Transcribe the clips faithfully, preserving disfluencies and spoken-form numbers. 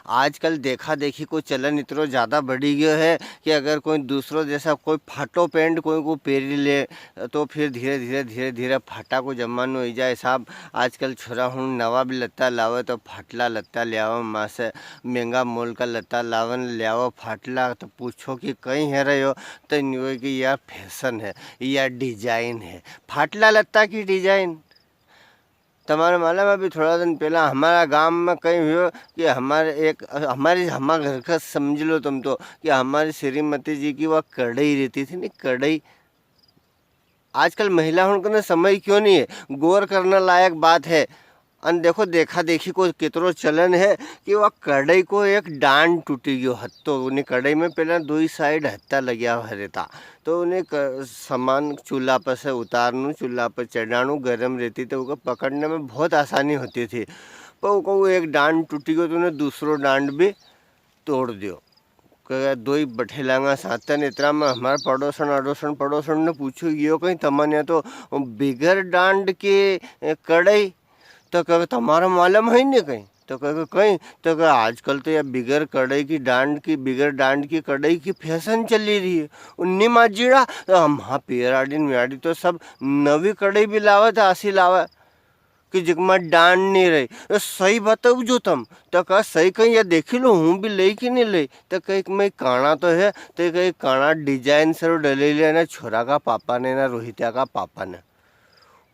आजकल देखा देखी को चलन इतरो ज्यादा बढ़ी गयो है कि अगर कोई दूसरो जैसा कोई फाटो पैंट कोई को पेरी ले, तो फिर धीरे धीरे, धीरे धीरे फाटा को जमानो हो जाए साहब। आजकल छोरा हुन नवा भी लत्ता लावे तो फाटला लत्ता ले आवे, माँ से महंगा मोल का लत्ता लावन ले आवे फाटला, तो पूछो कि कई है रह्यो, तो न्यू है कि यार फैशन है, या डिजाइन है, फाटला लत्ता की डिजाइन। तमारे मालूम है, अभी थोड़ा दिन पहला हमारा गांव में कई हुयो कि हमारे एक, हमारी, हमारे घर का समझ लो तुम तो, कि हमारी श्रीमती जी की वह कढ़ाई रहती थी नी, कढ़ाई। आजकल महिला हुन कने समय क्यों नहीं है, गौर करने लायक बात है। अन देखो, देखा देखी को कितरो चलन है कि वह कढ़ाई को एक डांड टूटी गयो हत्तो। उन्हीं कढ़ाई में पहला दो ही साइड हत्ता लग्या हुआ रहता, तो उन्हें क-, सामान चूल्हा पर से उतारनू, चूल्हा पर चढ़ानू, गरम रहती, तो उनको पकड़ने में बहुत आसानी होती थी। पर उनको वो एक डांड टूटी गयो, तो उन्हें दूसरो डांड भी तोड़ दियो। कहे, "दो ही बठेलांगा सातन।" इतरा में हमारा पड़ोसन, अड़ोसन, पड़ोसन ने पूछो, "यो कहीं तमने तो बिगर डांड के, ए, कढ़ाई?" तो कहे, "तमारा मालूम है नहीं कहीं?" तो कहे, "कहीं?" तो कहे, "आजकल तो या बिगर कढ़ाई की डांड की, बिगर डांड की कढ़ाई की फैशन चली रही है।" उन्नी माजीड़ा, तो हम हाँ, पियराड़ी ने म्याड़ी तो सब नवी कढ़ाई भी लावे, तो आसी लावे। कि जिकमा डांड नहीं रही। "ए, सही बताओ जो तम।" तो कहा, "सही कहीं या देखी लो, हूँ भी ले कि नहीं ले।" तो कही, "मैं काना तो है।" तो कही, "काना डिजाइन से डले लिया ना छोरा का पापा ने, ना रोहित्या का पापा ने।"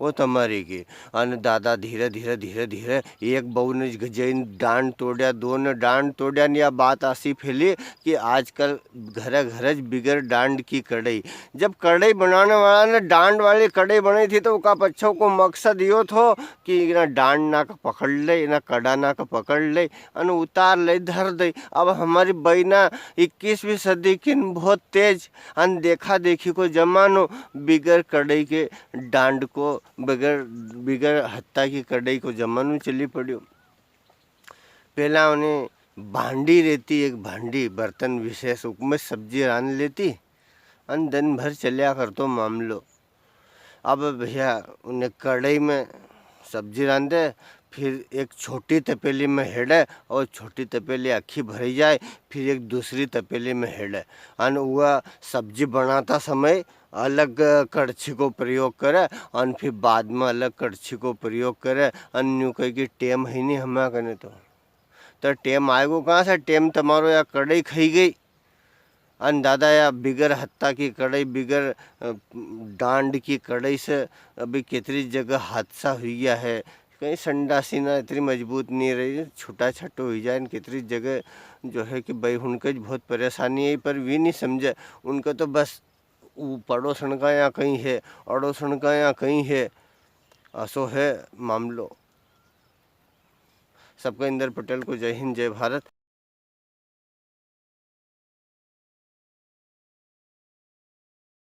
वो तमारी की। अन दादा धीरे, धीरे, धीरे, धीरे एक बहू ने गजैन डांड तोड़या, दो ने डांड तोड़या, ने या बात आसी फैली कि आजकल घरे घरे ज बिगर डांड की कढ़ाई। जब कढ़ाई बनाने वाला ने डांड वाली कढ़ाई बनाई थी, तो उका पछो को मकसद यो थो कि इना डांड ना का पकड़ ले, इना कड़ा ना का पकड़ ले, अन उतार ले, धर दे। अब हमारी बहना इक्कीसवीं सदी की न बहुत तेज, अन देखा देखी को जमानो, बिगर कढ़ाई के डांड को, बिगर, बिगर हत्ता की कढ़ाई को जमानो चली पड़्यो। पहला उन्हें भांडी रहती, एक भांडी, बर्तन विशेष, उकमें सब्जी रांध लेती, अन दिन भर चल्या करतो मामलो। अब भैया, उन्हें कढ़ाई में सब्जी रांधे, फिर एक छोटी तपेली में हेड़े और छोटी तपेली आखी भरी जाए, फिर एक दूसरी तपेली में हेड़े। अन वह सब्जी बनाता समय अलग कड़छी को प्रयोग करे, अन फिर बाद में अलग कड़छी को प्रयोग करे, अन न्यू कहे कि टेम है नहीं हमारे कने तो। तो टेम आएगो कहाँ से? टेम तमारो या कढ़ाई खाई गई। अन दादा, या बिगर हत्ता की कढ़ाई, बिगर, अ, डांड की कढ़ाई से अभी कितरी जगह हादसा हुई गया है। कहीं संडासी ना इतनी मजबूत नहीं रही, छुटा छटो हुई जाए, कितरी जगह जो है कि भाई उनके बहुत परेशानी है, पर वी नहीं समझे। उनका तो बस ऊ पड़ोसन का यहाँ कहीं है, अड़ोसन का यहाँ कहीं है, असो है मामलो। सबका इंदर पटेल को जय हिंद, जय भारत।